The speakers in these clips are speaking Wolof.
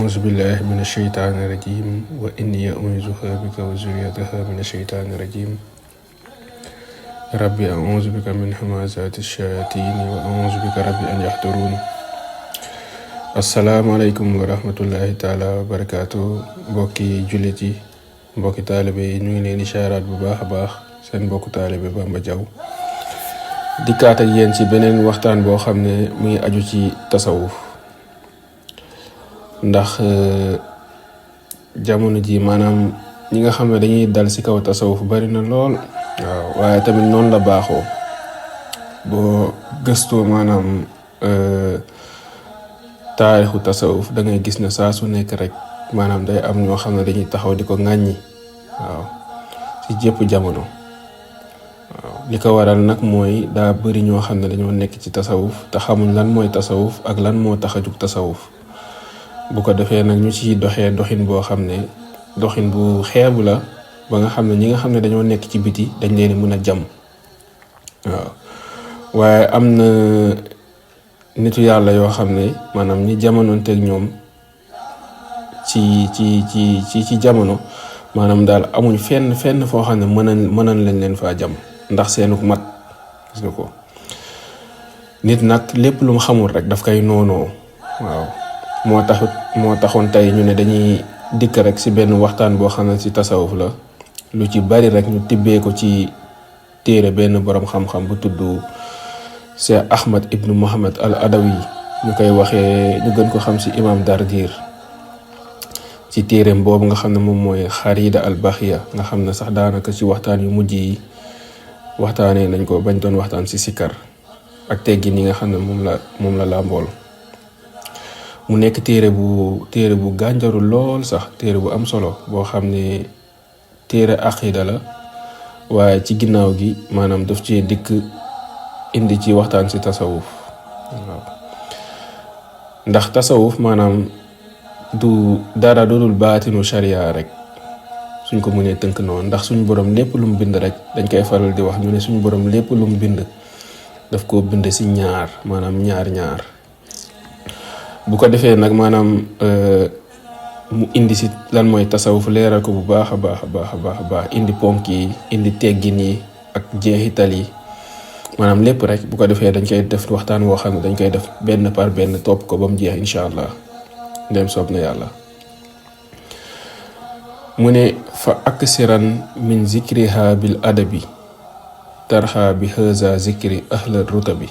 أعوذ بالله من الشيطان الرجيم وإني أعوذها بك وذريتها من الشيطان الرجيم ربي أعوذ بك من همزات الشياطين وأعوذ بك ربي أن يحضرون asalaamaaleykum wa rahmatullahi taala wa barakaatu mbokki jullit yi mbokki taalibe yi ñu ngi leen di siyaaraat bu baax a baax seen mbokku taalibe Bamba Diaw dikkaat ak yéen ci beneen waxtaan boo xam ne muy aju ci tasawuf ndax jamono ji maanaam ñi nga xam ne dañuy dal ci kaw tasawuf bari na lool waaw waaye tamit noonu la baaxoo boo gëstoo maanaam taarixu tasawuf da ngay gis ne saa su nekk rek maanaam day am ñoo xam ne dañuy taxaw di ko ŋàññi waaw ci jëpp jamono waaw li ko waral nag mooy daa bari ñoo xam ne dañoo nekk ci tasawuf te xamuñ lan mooy tasawuf ak lan moo tax a jug tasawuf bu ko defee nag ñu ciy doxee doxin boo xam ne doxin bu xeebu la ba nga xam ne ñi nga xam ne dañoo nekk ci biti dañ leen mën a jam waaw waaye am na nitu yàlla yoo xam ne maanaam ñi jamonoonteeg ñoom ci jamono maanaam daal amuñ fenn foo xam ne mënan leen faa jam ndax seenuk mat gis nga ko nit nag lépp lu mu xamul rek daf koy noonoo waaw moo taxoon tey ñu ne dañuy dikk rek ci benn waxtaan boo xam ne ci tasawuf la lu ci bari rek ñu tibbee ko ci téere benn boroom xam-xam bu tudd Cheikh Ahmad ibnu Muhammad al Adawi ñu koy waxee ñu gën ko xam ci imam Dardir ci téereem boobu nga xam ne moom mooy Xarida al Baxiya nga xam ne sax daanaka ci waxtaan yu mujj yi waxtaanee nañ ko bañ doon waxtaan ci sikar ak teggin yi nga xam ne moom la làmbool mu nekk téere bu gànjaru lool sax téere bu am solo boo xam ne téere aqida la waaye ci ginnaaw gi maanaam daf ci dikk indi ci waxtaan ci tasawuf waaw ndax tasawuf maanaam du dara dudul baatinu sharia rek suñ ko mënee tënk noonu ndax suñ borom lépp lu mu bind rek dañ koy faral di wax ñu ne suñ borom lépp lu mu bind daf koo bind ci ñaar maanaam ñaar bu ko defee nag maanaam mu indi ci lan mooy tasawuf leeral ko bu baax a baax indi ponk yi indi teggin yi ak jeexital yi maanaam lépp rek bu ko defee dañ koy def waxtaan woo xam ne dañ koy def benn par benn topp ko ba mu jeex incha allah ndem soob na yàlla mu ne fa aksiran min zikriha bil adabi tarxa bi haza zikri ahla rutabi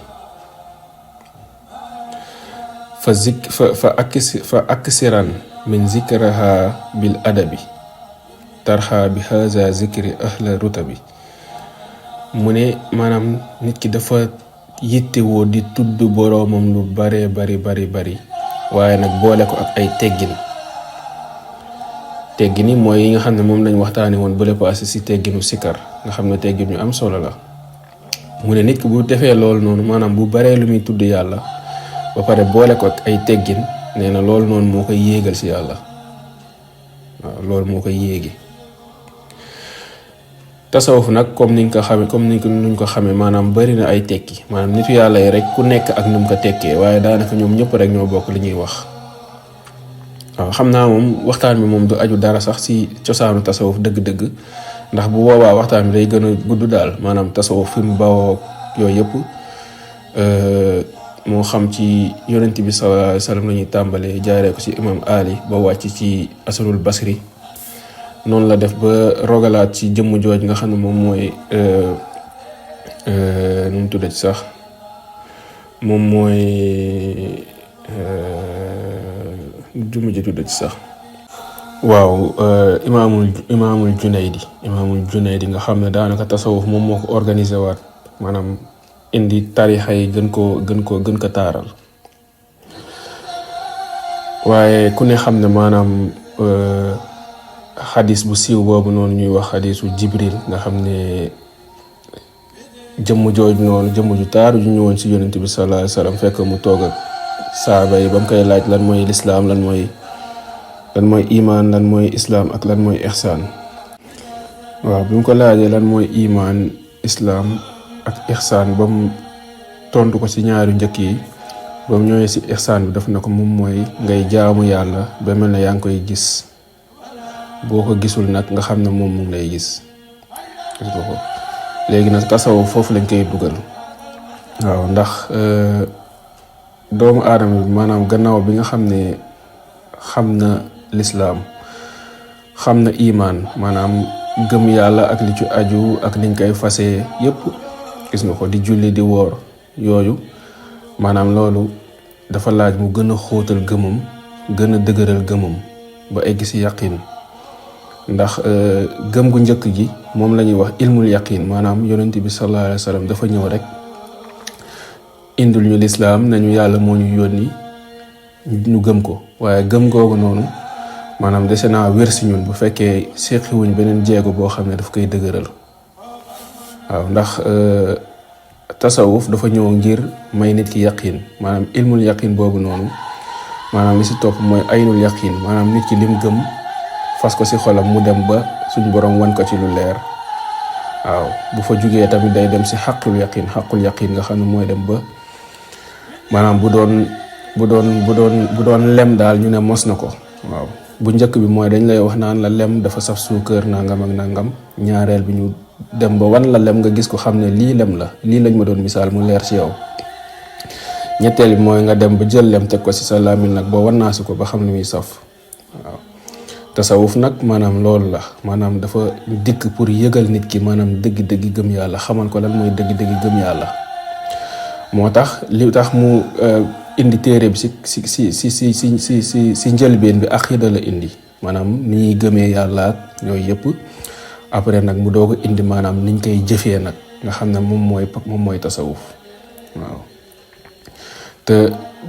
fa aksiran min zikriha bil adabi tarxa bi haza zikri ahla rutabi mu ne maanaam nit ki dafa yittewoo di tudd boroomam lu bare bari waaye nag boole ko ak ay teggin yi mooy yi nga xam ne moom lañ waxtaane woon bële paase ci tegginu sikar nga xam ne teggin yu am solo la mu ne nit ki bu defee loolu noonu maanaam bu baree lu muy tudd yàlla ba pare boole ko ak ay teggin nee na loolu noonu moo koy yéegal ci yàlla waaw loolu moo koy yéegi tasawuf nag comme niñ ko xamee maanaam bari na ay tekki maanaam nitu yàlla yi rek ku nekk ak nu mu ko tekkee waaye daanaka ñoom ñëpp rek ñoo bokk li ñuy wax waaw xam naa moom waxtaan bi moom du aju dara sax ci cosaanu tasawuf dëgg-dëgg ndax bu boobaa waxtaan bi day gën a gudd daal maanaam tasawuf fi mu bawoo yooyu yëpp moo xam ci yonent bi sallallahu alayhi wasallam la ñuy tàmbalee jaaree ko ci imam Ali ba wàcc ci Hasanul Basri noonu la def ba rogalaat ci jëmm jooj nga xam ne moom mooy nu mu tuddati sax moom mooy jëmm ji tuddati sax waaw imaamul Junaydi nga xam ne daanaka tasawuf moom moo ko organisé waat maanaam indi tarixa yi gën ko taaral waaye ku ne xam ne maanaam xadis bu siiw boobu noonu ñuy wax xadisu Jibril nga xam ne jëmm jooju noonu jëmm ju taaru ju ñëwoon ci yonent bi sallallahu alayhi wasallam fekk mu toog ak saaba yi ba mu koy laaj lan mooy lislaam lan mooy imaan lan mooy islaam ak lan mooy ihsaan waaw bi mu ko laajee lan mooy imaan islaam ak ihsaan ba mu tontu ko ci ñaari njëkk yi ba mu ñëwee si ihsaan bi daf na ko moom mooy ngay jaamu yàlla ba mel ne yaa ngi koy gis boo ko gisul nag nga xam ne moom mu ngi lay gis ko léegi nag tasawuf foofu lañ koy dugal waaw ndax doomu aadama bi maanaam gannaaw bi nga xam ne xam na lislaam xam na imaan maanaam gëm yàlla ak li ci aju ak niñ koy fasee yépp gis nga ko di julli di woor yooyu maanaam loolu dafa laaj mu gën a xóotal gëmam gën a dëgëral gëmam ba egg si yaqin ndax gëm gu njëkk gi moom la ñuy wax ilmul yaqin maanaam yonent bi sallallahu alayhi wa sallam dafa ñëw rek indil ñu lislaam nañu yàlla moo ñu yónni ñu gëm ko waaye gëm googu noonu maanaam dese naa wér si ñun bu fekkee seqiwuñ beneen jéego boo xam ne daf koy dëgëral waaw ndax tasawuf dafa ñëw ngir may nit ki yaqin maanaam ilmul yaqin boobu noonu maanaam li si topp mooy aynul yaqin maanaam nit ki lim gëm fas ko si xolam mu dem ba suñ borom wan ko ci lu leer waaw bu fa jugee tamit day dem si xaqul yaqin nga xam ne mooy dem ba maanaam bu doon lem daal ñu ne mos na ko waaw bu njëkk bi mooy dañ lay wax naan la lem dafa saf suukar nangam ak nangam ñaareel bi ñu dem ba wan la lem nga gis ko xam ne lii lem la lii lañ ma doon misaal mu leer ci yow ñetteel bi mooy nga dem ba jël lem teg ko ci sa làmmiñ nag boo wannaasu ko ba xam ne muy saf waaw tasawuf nag maanaam loolu la maanaam dafa dikk pour yëgal nit ki maanaam dëgg-dëgg gëm yàlla xamal ko lan mooy dëgg-dëgg gëm yàlla moo tax li tax mu indi téere bi si njëlbeen bi aqida la indi maanaam ni ñuy gëmee yàlla ak yooyu yëpp après nag mu doog a indi maanaam niñ koy jëfee nag nga xam ne moom mooy tasawuf waaw te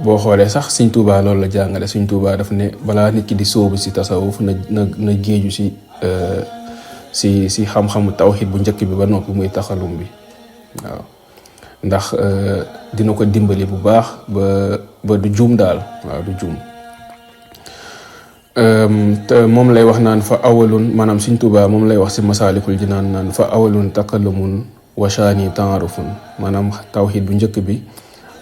boo xoolee sax Sëñ Tuubaa loolu la jàngale Sëñ Tuubaa daf ne balaa nit ki di sóobu si tasawuf na géeju si xam-xamu tawxiid bu njëkk bi ba noppi muy taxalum bi waaw ndax dina ko dimbali bu baax ba du juum daal waaw du juum te moom lay wax naan fa awalun maanaam Sëñ Tuubaa moom lay wax si masaalikul jinaan naan fa awalun takalumun washaani taarufun maanaam tawxiid bu njëkk bi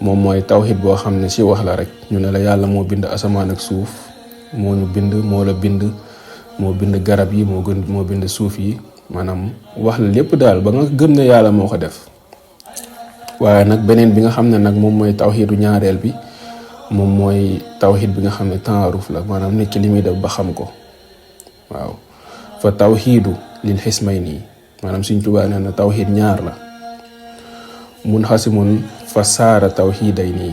moom mooy tawxiid boo xam ne ci wax la rek ñu ne la yàlla moo bind asamaan ak suuf moo ñu bind moo la bind moo bind garab yi moo bind suuf yi maanaam wax la lépp daal ba nga gëm ne yàlla moo ko def waaye nag beneen bi nga xam ne nag moom mooy tawxiidu ñaareel bi moom mooy tawxiid bi nga xam ne taaruf la maanaam nit ki li muy def ba xam ko waaw fa tawxiidu lil xismayni maanaam Sëñ Tuubaa nee na tawxiid ñaar la mun xasimun fa saara tawxiidayni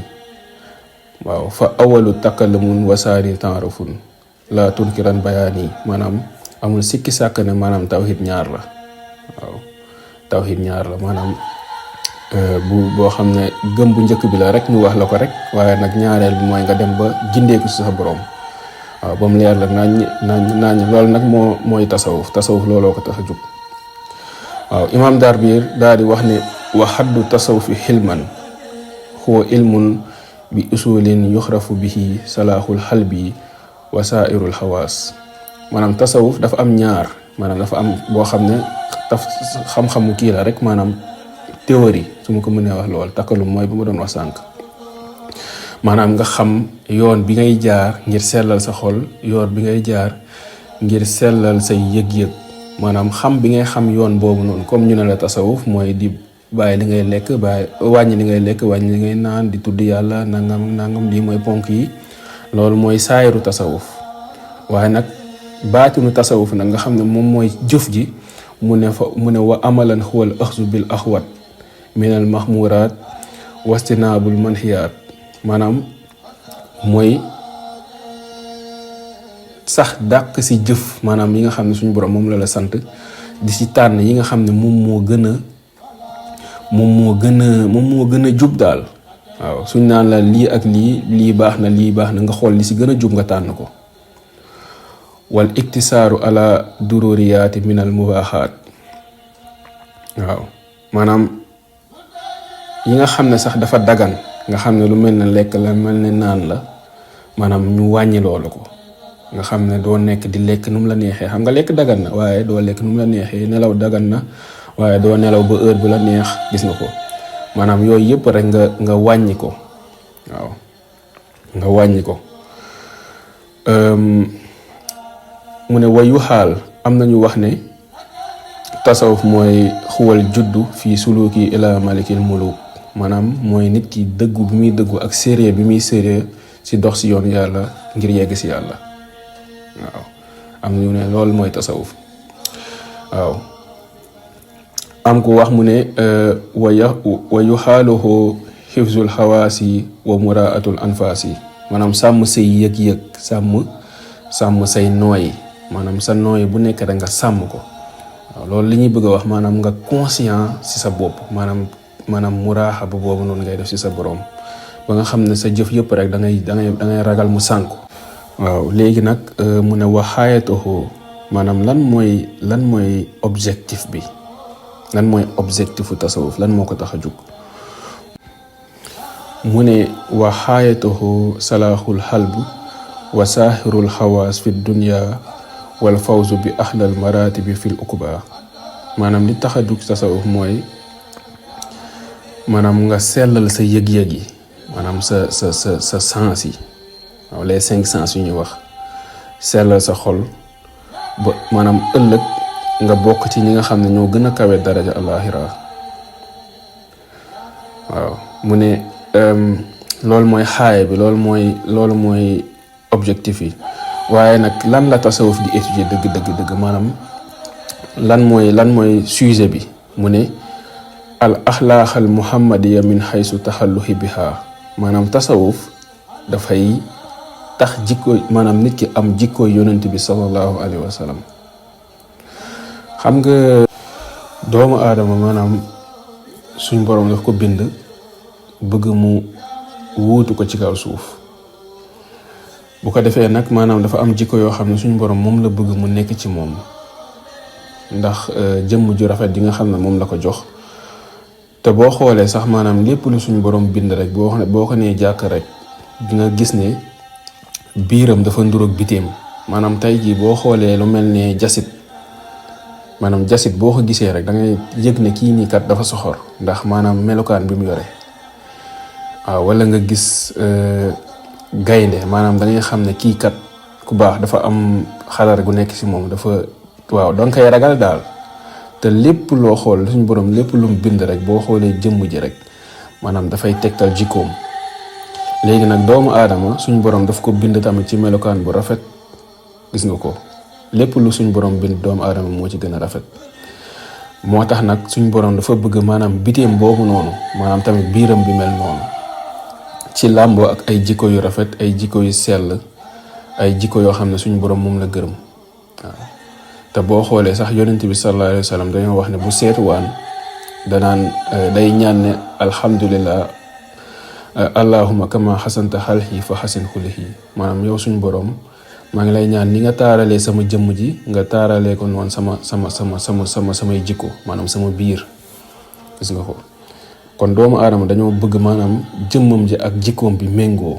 waaw fa awalu takallamun wasaani taarufun la tunkiran bayaani maanaam amul sikki sàkk ne maanaam tawxiid ñaar la waaw tawxiid ñaar la maanaam boo xam ne gëm bu njëkk bi la rek ñu wax la ko rek waaye nag ñaareel bi mooy nga dem ba gindeeku si sa borom waaw ba mu leer la naañ loolu nag mooy tasawuf looloo ko tax a jóg waaw imaam Darbiir daal di wax ne wa xaddu tasawufi xilman huwa ilmun bi usulin yuxrafu bihi salaaxul xalbi wa saairul xawaas maanaam tasawuf dafa am ñaar maanaam dafa am boo xam ne xam-xamu kii la rek maanaam théorie su ma ko mënee wax lool takkalum mooy bu ma doon wax sànq maanaam nga xam yoon bi ngay jaar ngir sellal sa xol yoon bi ngay jaar ngir sellal say yëg-yëg maanaam xam bi ngay xam yoon boobu noonu comme ñu ne la tasawuf mooy di bàyyi li ngay lekk wàññi li ngay lekk wàññi li ngay naan di tudd yàlla nangam lii mooy ponk yi loolu mooy saayiru tasawuf waaye nag baatinu tasawuf nag nga xam ne moom mooy jëf ji mu ne wa amalan xuwal axsu bil axwat minal mahmuraat wastinaabul manhiyaat maanaam mooy sax dàq si jëf maanaam yi nga xam ne suñu borom moom la sant di si tànn yi nga xam ne moom moo gën a jub daal waaw suñ naan la lii ak lii baax na nga xool li si gën a jub nga tànn ko wal iktisaaru ala dururiyaati minal mubaaxaat waaw maanaam yi nga xam ne sax dafa dagan nga xam ne lu mel ne lekk la mel ne naan la maanaam ñu wàññi loolu ko nga xam ne doo nekk di lekk nu mu la neexee xam nga lekk dagan na waaye doo lekk nu mu la neexee nelaw dagan na waaye doo nelaw ba heure bu la neex gis nga ko maanaam yooyu yëpp rek nga wàññi ko waaw nga wàññi ko. mu ne wayu xaal am nañu wax ne tasawuf mooy xuwal juddu fii suluki ila malikil muluk maanaam mooy nit ki dëggu bi muy dëggu ak sérieux bi muy sérieux ci dox ci yoon yàlla ngir yegg ci yàlla. waaw am ñu ne loolu mooy tasawuf. waaw am ku wax mu ne wa yuxaaluhu xifzul xawaasi wa muraatul anfaasi maanaam sàmm say yëg-yëg sàmm say nooy maanaam sa nooy bu nekk rek nga sàmm ko. waaw loolu li ñuy bëgg a wax maanaam nga conscient ci sa bopp maanaam muraaxaba boobu noonu ngay def ci sa borom ba nga xam ne sa jëf yëpp rek da ngay ragal mu sànku. waaw léegi nag mu ne waxaayatuhu maanaam lan mooy objectif bi lan mooy objectifu tasawuf lan moo ko tax a jug. mu ne waxaayatuhu salaaxul xalb wa saaxirul xawaas fi dunya wal fawzu bi axlal maratibi fil ukuba maanaam li tax a jug tasawuf mooy maanaam nga sellal sa yëg-yëg yi maanaam sa sens yi waaw les 5 sens yu ñuy wax sellal sa xol ba maanaam ëllëg nga bokk ci ñi nga xam ne ñoo gën a kawe daraja àllaaxira. waaw mu ne loolu mooy xaaye bi loolu mooy objectif yi waaye nag lan la tasawuf di étudier dëgg maanaam lan mooy sujet bi mu ne al axlaaq al muhammadiya min xaysu taxalluxi biha maanaam tasawuf dafay tax jikko maanaam nit ki am jikko yonent bi sallallahu alayhi wa sallam. xam nga doomu aadama maanaam suñ borom daf ko bind bëgg mu wuutu ko ci kaw suuf bu ko defee nag maanaam dafa am jikko yoo xam ne suñ borom moom la bëgg mu nekk ci moom ndax jëmm ju rafet yi nga xam ne moom la ko jox. te boo xoolee sax maanaam lépp lu suñ borom bind rek boo ko nee jàkk rek dina gis ne biiram dafa nduroog biteem maanaam tey jii boo xoolee lu mel ne jasit maanaam jasit boo ko gisee rek da ngay yëg ne kii nii kat dafa soxor ndax maanaam melokaan bi mu yore. waaw wala nga gis gaynde maanaam da ngay xam ne kii kat ku baax dafa am xadar gu nekk ci moom dafa waaw danga koy ragal daal. te lépp loo xool suñu borom lépp lu mu bind rek boo xoolee jëmm ji rek maanaam dafay tegtal jikkoom. léegi nag doomu aadama suñu borom daf ko bind tamit ci melokaan bu rafet gis nga ko lépp lu suñu borom bind doomu aadama moo ci gën a rafet. moo tax nag suñu borom dafa bëgg maanaam biteem boobu noonu maanaam tamit biiram bi mel noonu ci làmboo ak ay jikko yu rafet ay jikko yu sell ay jikko yoo xam ne suñu borom moom la gërëm. waaw te boo xoolee sax yonent bi sallallahu alayhi wa sallam dañoo wax ne bu seetuwaan danaan day ñaan ne alhamdulillah allahumma kama xasanta xalxi fa xasin xulihi maanaam yow suñu borom maa ngi lay ñaan ni nga taaralee sama jëmm ji nga taaralee ko noonu samay jikko maanaam sama biir gis nga ko. kon doomu aadama dañoo bëgg maanaam jëmmam ji ak jikkoom bi méngoo.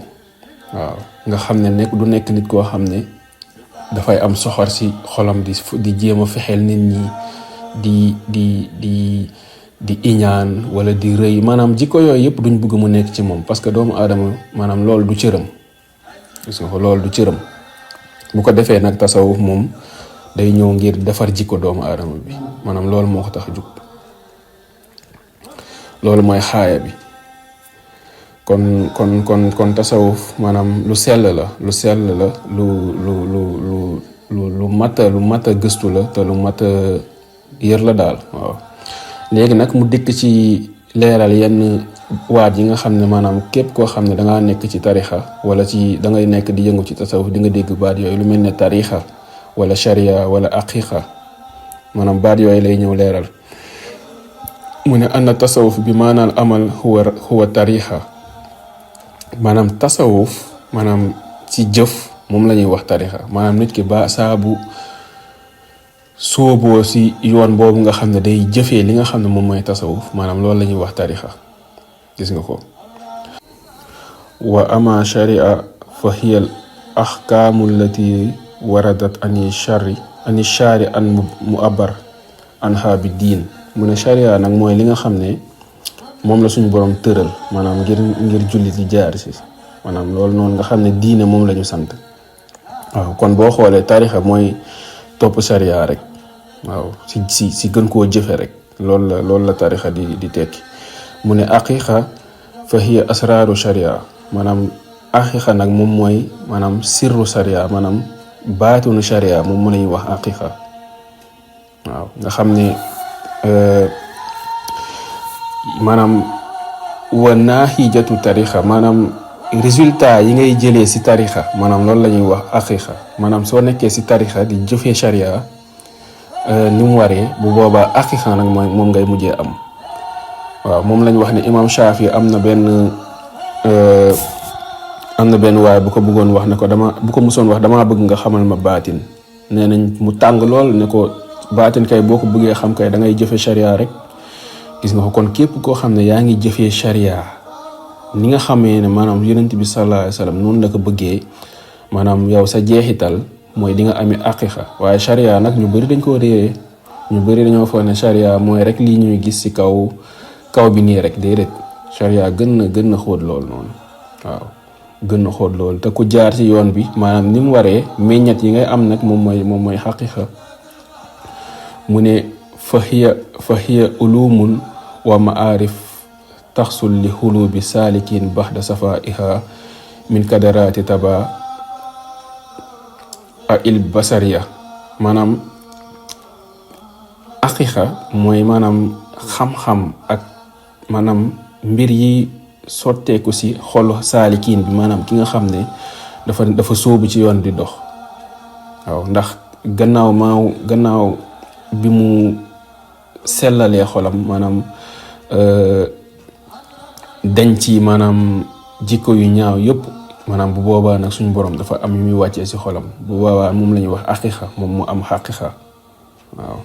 waaw nga xam ne du nekk nit koo xam ne dafay am soxor ci xolam di jéem a fexeel nit ñi di iñaan wala di rëy maanaam jikko yooyu yëpp duñ bëgg mu nekk ci moom parce que doomu aadama maanaam loolu du cëram gis nga ko loolu du cëram. bu ko defee nag tasawuf moom day ñëw ngir defar jikko doomu aadama bi maanaam loolu moo ko tax a jug loolu mooy xaaya bi. kon tasawuf maanaam lu sell la lu mat a gëstu la te lu mat a yër la daal. waaw léegi nag mu dikk ci leeral yenn waat yi nga xam ne maanaam képp koo xam ne dangaa nekk ci tarixa wala ci dangay nekk di yëngu ci tasawuf di nga dégg baat yooyu lu mel ne tarixa wala sharia wala aqiqa maanaam baat yooyu lay ñëw leeral. mu ne anna tasawuf bi maanaam amal huwa tarixa maanaam tasawuf maanaam ci jëf moom la ñuy wax tarixa maanaam nit ki ba saabu sooboo si yoon boobu nga xam ne day jëfee li nga xam ne moom mooy tasawuf maanaam loolu la ñuy wax tarixa gis nga ko. wa ama sharia fa hiya al ahkaamu allati waradat ani shari an mu abar anha bi diin. mu ne sharia nag mooy li nga xam ne moom la suñu borom tëral maanaam ngir jullit yi jaar ci maanaam loolu noonu nga xam ne diine moom la ñu sant. waaw kon boo xoolee tarixa mooy topp sharia rek. waaw si gën koo jëfe rek loolu la tarixa di tekki. mu ne aqiqa fa hiya asraaru sharia maanaam aqiqa nag moom mooy maanaam sirru sharia maanaam baatunu sharia moom mu lañuy wax aqiqa. waaw nga xam ne maanaam wa naahijatu tarixa maanaam résultat yi ngay jëlee si tarixa maanaam loolu la ñuy wax aqiqa maanaam soo nekkee si tarixa di jëfee sharia ni mu waree bu boobaa aqiqa nag mooy moom ngay mujjee am. waaw moom lañ wax ne imam Shafi am na benn waaye bu ko bëggoon wax ne ko bu ko musoon wax damaa bëgg nga xamal ma baatin nee nañ mu tàng lool ne ko baatin kay boo ko bëggee xam kay da ngay jëfe sharia rek. gis nga ko kon képp koo xam ne yaa ngi jëfee sharia ni nga xamee ne maanaam yonent bi sallallahu alayhi wasallam noonu la ko bëggee maanaam yow sa jeexital mooy di nga amee aqiqa. waaye sharia nag ñu bëri dañ koo réeree ñu bëri dañoo foog ne sharia mooy rek lii ñuy gis ci kaw bi nii rek déedéet sharia gën na xóot lool noonu. waaw gën na xóot lool te ku jaar ci yoon bi maanaam ni mu waree meññat yi ngay am nag moom mooy xaqiqa. mu ne fa hiya ulumun wa ma'arif taxsul li xulubi saalikin baxda safaiha min kadarati taba a il basariya maanaam aqiqa mooy maanaam xam-xam ak maanaam mbir yi sotteeku si xolu saalikin bi maanaam ki nga xam ne dafa sóobu ci yoon di dox. waaw ndax gannaaw bi mu sellalee xolam maanaam dañ ci maanaam jikko yu ñaaw yëpp maanaam bu boobaa nag suñu borom dafa am yu muy wàccee si xolam bu boobaa moom la ñuy wax aqiqa moom mu am xaqiqa. waaw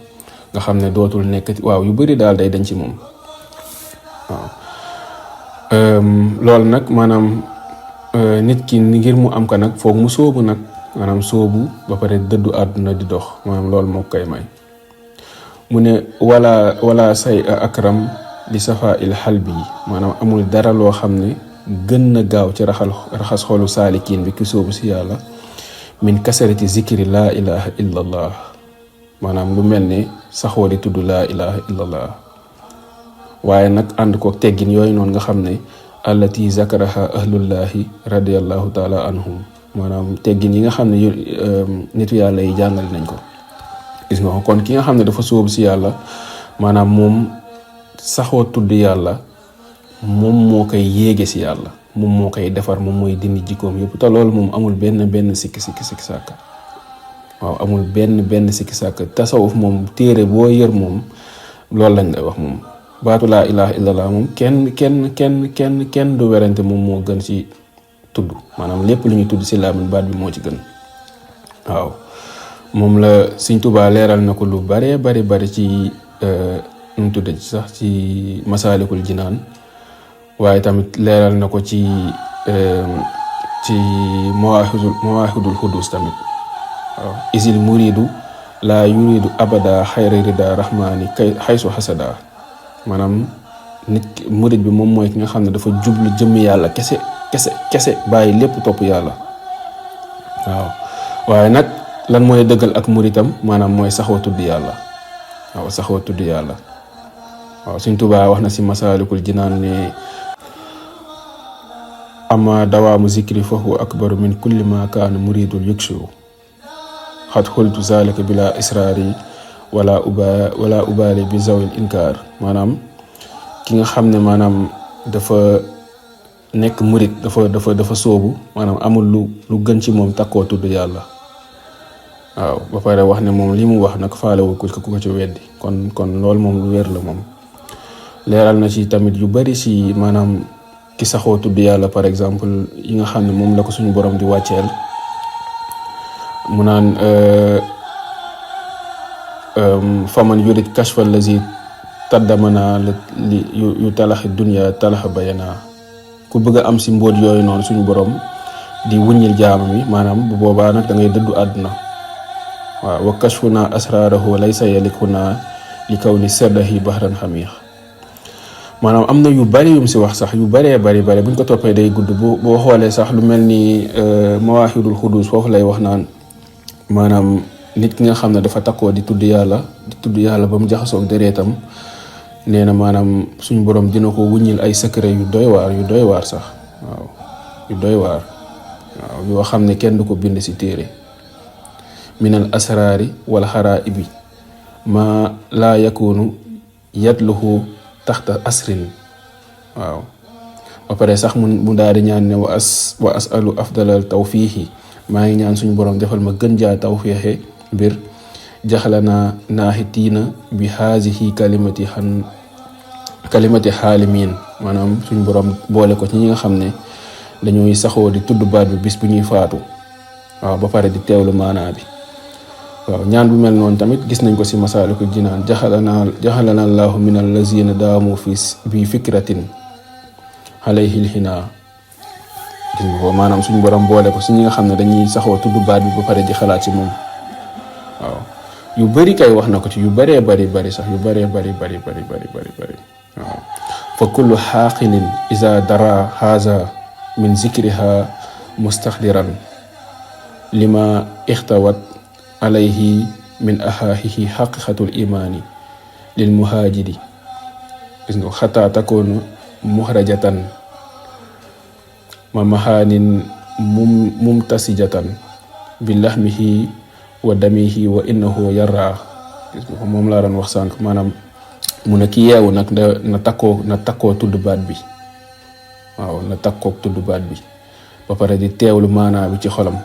nga xam ne dootul nekk waaw yu bari daal day dañ ci moom. waaw loolu nag maanaam nit ki ngir mu am ko nag foog mu sóobu nag maanaam sóobu ba pare dëddu àdduna di dox maanaam loolu moo koy may. mu ne wala say akram li safa il xal bi maanaam amul dara loo xam ne gën na gaaw ci raxas xolu saalikiin bi ki sóobu si yàlla min kasarati zikri laa ilaha illa allah maanaam lu mel ne saxoo di tudd laa ilaha illa allah. waaye nag ànd kook teggin yooyu noonu nga xam ne allati zakaraha ahlullahi radiallahu taala anhum maanaam teggin yi nga xam ne nitu yàlla yi jàngal nañ ko. gis nga ko kon ki nga xam ne dafa sóobu si yàlla maanaam moom saxoo tudd yàlla moom moo koy yéege si yàlla moom moo koy defar moom mooy dindi jikkoom yëpp te loolu moom amul benn sikki sàkk. waaw amul benn sikki sàkk tasawuf moom téere boo yër moom loolu lañ lay wax moom baatu laa ilaha illallah moom kenn du werante moom moo gën ci tudd maanaam lépp lu ñuy tudd si laamin baat bi moo ci gën. waaw moom la Sëñ Tuubaa leeral na ko lu bari ci nu mu tudde ci sax ci masaalikul jinaan waaye tamit leeral na ko ci mawaahidul xudus tamit. waaw isil muridu laa yuridu abada xayra rida rahmaani xaysu xasada maanaam nit murid bi moom mooy ki nga xam ne dafa jublu jëmmi yàlla kese bàyyi lépp topp yàlla. waaw waaye nag lan mooy dëggal ak muritam maanaam mooy saxoo tudd yàlla. waaw saxoo tudd yàlla. waaw Sëñ Tuubaa wax na si masaalikul jinaan ne ama dawaamu zikri fa huwa akbaru min kulli ma kaana muridul yukshu xat xultu zalika bila israari wala ubaali bi zawil inkaar maanaam ki nga xam ne maanaam dafa nekk murid dafa sóobu maanaam amul lu gën ci moom takkoo tudd yàlla. waaw ba pare wax ne moom li mu wax nag faalewu ku ko ci weddi kon loolu moom lu wér la moom. leeral na ci tamit yu bari si maanaam ki saxoo tudd yàlla par exemple yi nga xam ne moom la ko suñu borom di wàcceel mu naan faman yurid kashfa lazi taddamana li yu talaxi dunya talaxa bayana ku bëgg a am si mbóot yooyu noonu suñu borom di wuññil jaama mi maanaam bu boobaa nag da ngay dëddu àdduna. waaw wa kashfuna asrarahu laysa yalikuna li kaw ni serdahi bahran xamiix maanaam am na yu bari yum si wax sax yu baree bari buñ ko toppee day gudd boo xoolee sax lu mel ni mawaahidul xudus foofu lay wax naan maanaam nit ki nga xam ne dafa takkoo di tudd yàlla ba mu jaxasoog dereetam nee na maanaam suñ borom dina ko wuññil ay secret yu doy waar sax waaw yu doy waar waaw yoo xam ne kenn du ko bind si téere minal asraari wala xaraibi ma laa yakunu yatluhu taxta asrin waaw ba pare sax mu daal di ñaan ne wa asalu afdalal tawfiixi maa ngi ñaan suñu borom defal ma gën jaa tawfiixe mbir jaxlanaa naaxitiina bi haasihi kalimati xaalimiin maanaam suñu borom boole ko ci ñi nga xam ne dañuy saxoo di tudd baat bi bis bu ñuy faatu waaw ba pare di teewlu maanaa bi waaw ñaan bu mel noonu tamit gis nañ ko si masaalikul jinaan jaxalana allahu min allazina daamu bi fikratin alayhi lxinaa gis nga ko maanaam suñu borom boole ko si ñi nga xam ne dañuy saxoo tudd baat bi ba pare di xalaat ci moom waaw yu bari kay wax na ko ci yu baree bari sax yu baree bari waaw fa kullu xaaqilin isa dara haza min zikriha mustaxdiran lima ixtawat alayhi min ahaahihi xaqiqatul imaani lil muhaajiri gis nga xataa takoonu muhrajatan ma mahaanin mumtasijatan bi laxmihi wa damihi wa innahu yarra gis nga moom laa doon wax sànq maanaam mu ne ki yeewu nag na takkoo tudd baat bi waaw na takkoo tudd baat bi ba pare di teewlu maanaa bi ci xolam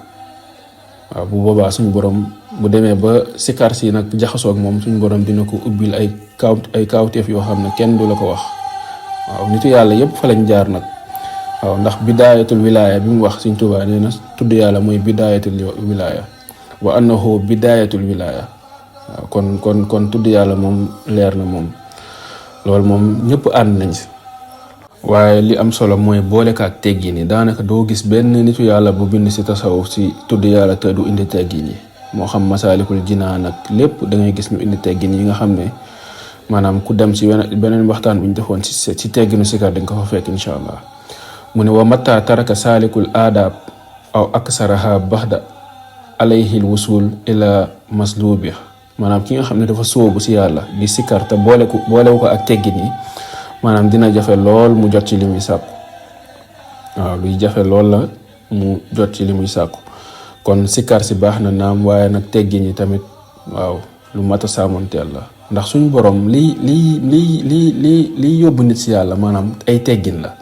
waaw bu boobaa suñu borom bu demee ba sikar si nag jaxasoo ak moom suñu borom dina ko ubbil ay kaawteef yoo xam ne kenn du la ko wax waaw nitu yàlla yépp fa lañ jaar nag waaw ndax bidaayatul wilaaya bi mu wax Sëñ Tuubaa nee na tudd yàlla mooy bidaayatul wilaaya wa annahu bidaayatul wilaaya waaw kon tudd yàlla moom leer na moom loolu moom ñëpp ànd nañ si waaye li am solo mooy booleka ak teggin yi daanaka doo gis benn nitu yàlla bu bind si tasawuf si tudd yàlla te du indi teggin yi moo xam masaalikul jinaan ak lépp da ngay gis ñu indi teggin yi nga xam ne maanaam ku dem si beneen waxtaan bu ñu defoon si tegginu sikar dañ ko fa fekk incha allah mu ne wa matta taraka saalikul aadaab aw aksaraha baxda alayhil wusul ila maslubi maanaam ki nga xam ne dafa sóobu si yàlla di sikar te boolewu ko ak teggin yi maanaam dina jafe lool mu jot ci li muy sàkku waaw luy jafe lool la mu jot ci li muy sàkku kon sikar si baax na naam waaye nag teggin yi tamit waaw lu mat a saamonteel la ndax suñu borom lii yóbbu nit si yàlla maanaam ay teggin la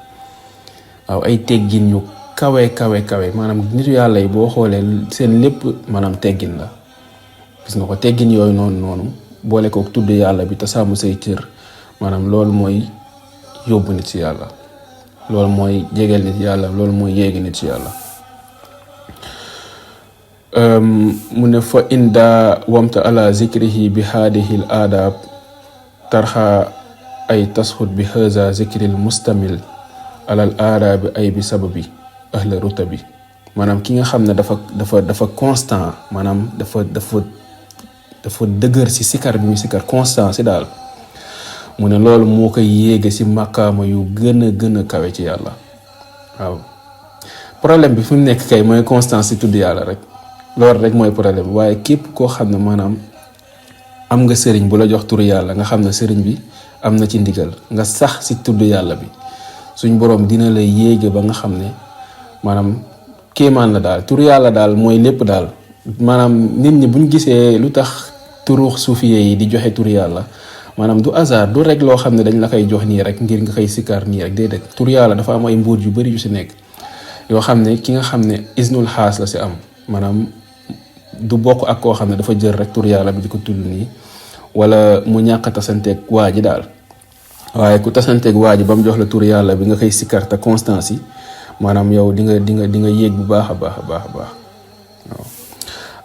waaw ay teggin yu kawe maanaam nitu yàlla yi boo xoolee seen lépp maanaam teggin la gis nga ko teggin yooyu noonu boole ko tudd yàlla bi te sàmm say cër maanaam loolu mooy yóbbu nit ci yàlla loolu mooy jegeel nit yàlla loolu mooy yéegi nit ci yàlla mu ne fa inda wamta ala zikrihi bi haadihil aadaab tarxa ay tasxut bi haza zikril mustamil alal aadaabi ay bi sababi ahla rutabi maanaam ki nga xam ne dafa constant maanaam dafa dëgër si sikar bi muy sikar constant si daal mu ne loolu moo koy yéege si màkkaama yu gën a kawe ci yàlla waaw problème bi fi mu nekk kay mooy constance si tudd yàlla rek loolu rek mooy problème waaye képp koo xam ne maanaam am nga sëriñ bu la jox turu yàlla nga xam ne sëriñ bi am na ci ndigal nga sax si tudd yàlla bi suñ boroom dina la yéege ba nga xam ne maanaam kéemaan la daal turu yàlla daal mooy lépp daal maanaam nit ñi buñ gisee lu tax turu suufiye yi di joxe turu yàlla maanaam du hasard du rek loo xam ne dañ la koy jox nii rek ngir nga koy sikkar nii rek déedéet turu yàlla dafa am ay mbóot yu bari yu si nekk yoo xam ne ki nga xam ne isnul xaas la si am maanaam du bokk ak koo xam ne dafa jël rek turu yàlla bi di ko tudd nii wala mu ñàkk a tasanteeg waa ji daal waaye ku tasanteeg waa ji ba mu jox la turu yàlla bi nga koy sikkar te constance yi maanaam yow di nga yéeg bu baax a baax waaw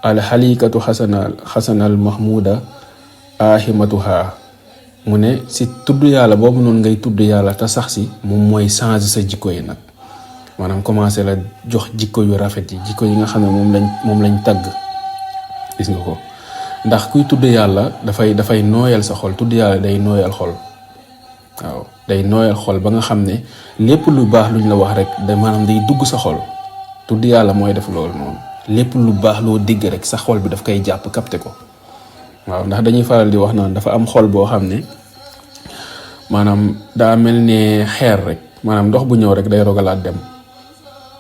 al xalikatu xasanal mahmuda ahimatuha mu ne si tudd yàlla boobu noonu ngay tudd yàlla te sax si moom mooy changer sa jikko yi nag maanaam commencé la jox jikko yu rafet yi jikko yi nga xam ne moom lañ tagg gis nga ko ndax kuy tudd yàlla dafay nooyal sa xol tudd yàlla day nooyal xol waaw day nooyal xol ba nga xam ne lépp lu baax luñ la wax rek da maanaam day dugg sa xol. tudd yàlla mooy def loolu noonu lépp lu baax loo digg rek sa xol bi daf koy jàpp capté ko waaw ndax dañuy faral di wax naan dafa am xol boo xam ne maanaam daa mel ne xeer rek maanaam ndox bu ñëw rek day rogalaat dem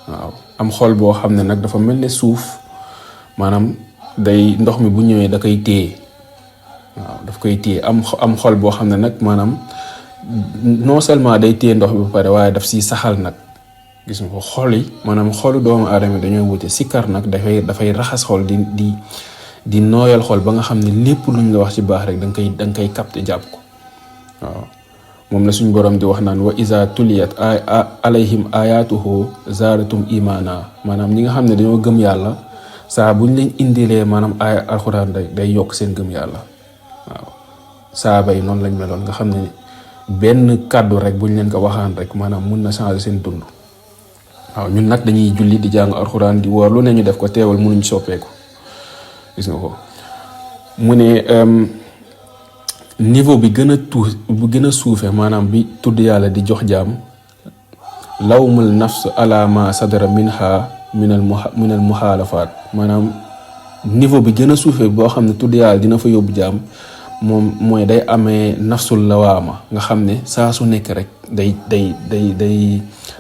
waaw am xol boo xam ne nag dafa mel ne suuf maanaam day ndox mi bu ñëwee da koy téye waaw daf koy téye am xol boo xam ne nag maanaam non seulement day téye ndox bi ba pare waaye daf siy saxal nag gis nga ko xol yi maanaam xolu doomu aadama dañoo wute sikkar nag dafay raxas xol di nooyal xol ba nga xam ne lépp luñ la wax ci baax rek da nga koy capté jàpp ko waaw moom la suñu borom di wax naan wa iza tuliyat alayhim ayatuhu zaadatum imana maanaam ñi nga xam ne dañoo gëm yàlla saa buñ leen indilee maanaam ay alxuraan day yokk seen gëm yàlla waaw saaba yi noonu lañ meloon nga xam ne benn kàddu rek buñ leen ko waxaan rek maanaam mun na changer seen dund waaw ñun nag dañuy julli di jàng alxuraan di woor lu ne ñu def ko teewal mënuñ soppeeku gis nga ko mu ne niveau bi gën a suufe maanaam bi tudd yàlla di jox jaam lawmul nafs ala ma sadara minha minal muxaalafaat maanaam niveau bi gën a suufe boo xam ne tudd yàlla dina fa yóbbu jaam moom mooy day amee nafsul lawaama nga xam ne saa su nekk rek day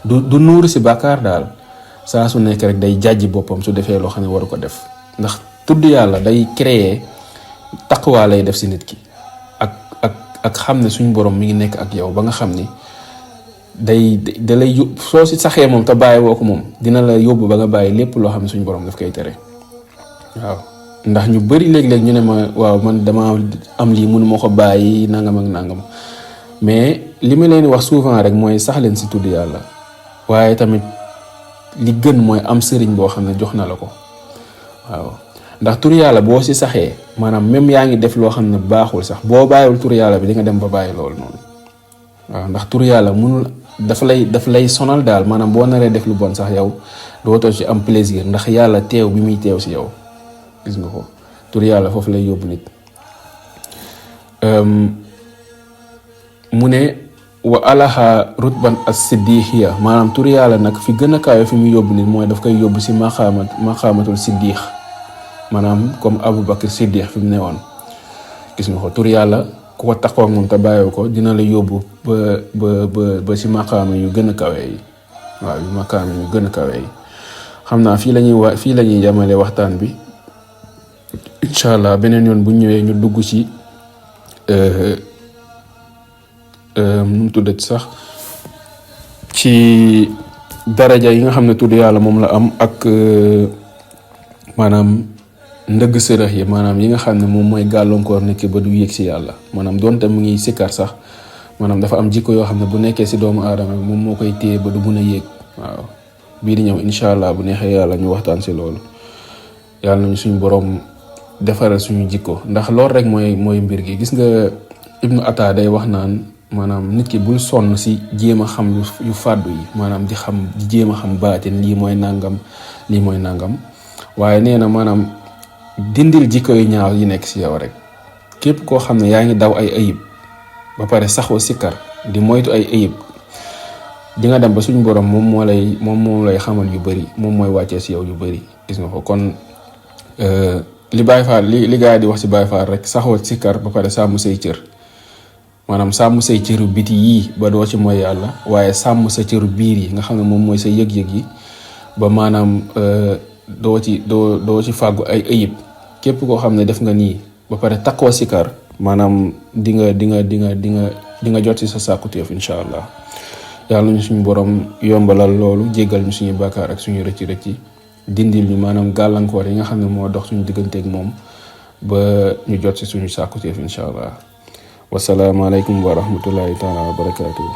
du nuuru si bàkkaar daal saa su nekk rek day jàjji boppam su defee loo xam ne waru ko def ndax tudd yàlla day créer taqwa lay def si nit ki ak xam ne suñ borom mi ngi nekk ak yow ba nga xam ni da lay yóbbu soo si saxee moom te bàyyi woo ko moom dina la yóbbu ba nga bàyyi lépp loo xam ne suñ borom daf koy tere waaw ndax ñu bari léeg-léeg ñu ne ma waaw man dama am lii mënu ma ko bàyyi nangam ak nangam mais li ma leen wax souvent rek mooy sax leen si tudd yàlla waaye tamit li gën mooy am sëriñ boo xam ne jox na la ko waaw ndax tur yàlla boo si saxee maanaam même yaa ngi def loo xam ne baaxul sax boo bàyyiwul tur yàlla bi di nga dem ba bàyyi loolu noonu waaw ndax tur yàlla munul daf lay sonal daal maanaam boo naree def lu bon sax yow dootoo ci am plaisir ndax yàlla teew bi muy teew si yow gis nga ko tur yàlla foofu lay yóbbu nit mu ne wa alaha rutban as-siddiqiya maanaam tur yàlla nag fi gën a kawe fi muy yóbbu nit mooy daf koy yóbbu si maqaamatul siddiq maanaam comme Abu Bakr Siddiq fi mu ne woon gis nga ko tur yàlla ku ko taxaw ak moom te bàyyiwu ko dina la yóbbu ba si maqaama yu gën a kawe yi waaw yu maqaama yu gën a kawe yi xam naa fii la ñuy yamale waxtaan bi incha allah beneen yoon bu ñëwee ñu dugg ci nu mu tuddati sax ci daraja yi nga xam ne tudd yàlla moom la am ak maanaam ndëgg sërëx yi maanaam yi nga xam ne moom mooy gàllankoor nit ki ba du yéeg si yàlla maanaam doonte mu ngi sikkar sax maanaam dafa am jikko yoo xam ne bu nekkee si doomu aadama moom moo koy téye ba du mun a yéeg waaw bii di ñëw incha allah bu neexee yàlla ñu waxtaan si loolu yàlla nañu suñu borom defaral suñu jikko ndax loolu rek mooy mbir gi gis nga Ibnu Ataa day wax naan maanaam nit ki bul sonn si jéem a xam yu fàddu yi maanaam di jéem a xam baatin lii mooy nangam waaye nee na maanaam dindil jikko yu ñaaw yi nekk si yow rek képp koo xam ne yaa ngi daw ay ayib ba pare saxoo sikkar di moytu ay ayib di nga dem ba suñu borom moom lay xamal yu bari moom mooy wàccee si yow yu bari gis nga ko kon li Baay Faal li gaa yi di wax si Baay Faal rek saxoo sikkar ba pare sàmm say cër maanaam sàmm say cëru biti yii ba doo ci mooy yàlla waaye sàmm sa cëru biir yi nga xam ne moom mooy sa yëg-yëg yi ba maanaam doo ci fàggu ay ayib képp koo xam ne def nga nii ba pare takkoo sikkar maanaam di nga jot ci sa sàkkuteef incha allah yàlla ñu suñu borom yombalal loolu jéggal ñu suñu bàkkaar ak suñu rëcci dindil ñu maanaam gàllankoor yi nga xam ne moo dox suñu digganteeg moom ba ñu jot ci suñu sàkkuteef incha allah wasalaamaaleykum wa rahmatullahi taala wa barakaatuhu